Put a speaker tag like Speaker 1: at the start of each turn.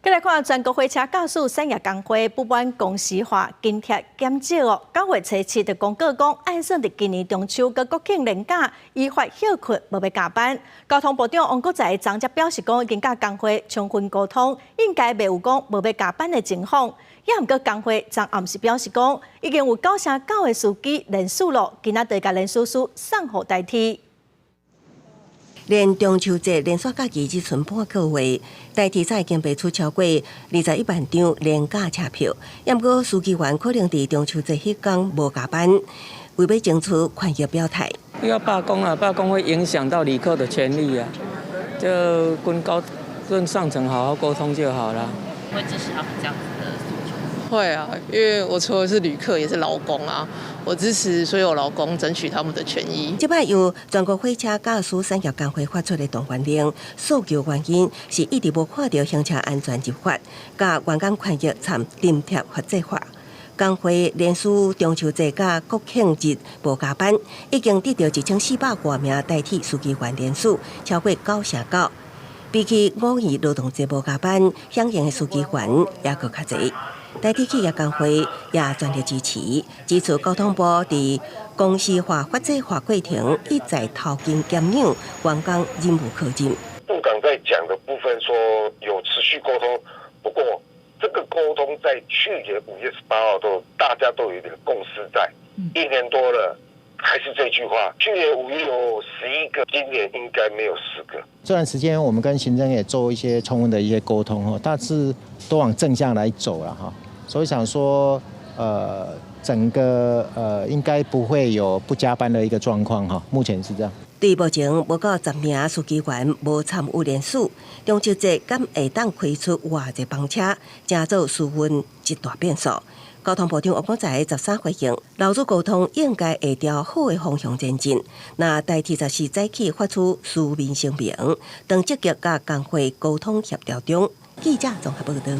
Speaker 1: 再來看全國火車駕駛產業工會不滿工時化津貼減少哦，9月初7就公告講，按算佇今年中秋佮國慶連假依法歇睏，無欲加班。交通部長王國材昨才表示講，已經佮工會充分溝通，應該袂有講無欲加班的情況。也毋過工會昨暗時表示講，已經有9成9的司機連署咯，今仔日共連署書送予台鐵。
Speaker 2: 連中秋節連續假期只賰半個月，台鐵早已經賣出超過21萬張連假車票。毋過司機員可能佇中秋節彼工無加班，為欲爭取權益表態。
Speaker 3: 要罷工啊！罷工會影響到旅客的權利啊！就跟高跟上層好好溝通就好了。
Speaker 4: 會支持他們這樣子的訴求？
Speaker 5: 會啊，因為我除了是旅客，也是勞工啊。我支持所有勞工爭取他們的權益。
Speaker 2: 這擺由全國火車駕駛產業工會發出的動員令，訴求原因是一直無看著行車安全入法，佮員工權益參津貼法制化。工會連署中秋節佮國慶日無加班，已經得到1400外名台鐵司機員連署，超過9成9。比起五一勞動節無加班，響應的司機員也閣較濟。台鐵企業工會也全力支持，指出交通部佇工時化法制化過程一再偷斤減兩，員工忍無可忍。
Speaker 6: 部長在講的部分說有持續溝通，不過這個溝通在去年5月18號都大家都有一點共識在，一年多了還是這句話。去年五月有11個，今年應該沒有10個。
Speaker 7: 這段時間我們跟行政也做一些充分的一些溝通，哈，大致都往正向來走了哈。所以想說，整個應該不會有不加班的一個狀況哈，目前是這樣。
Speaker 2: 對目前無夠10名司機員無參與連署，中秋節敢會當開出偌濟班車，成做司運一大變數。交通部長王國材13回應，勞資溝通應該會朝好的方向前進。若台鐵14早起發出書面聲明，當積極佮工會溝通協調中。記者綜合報道。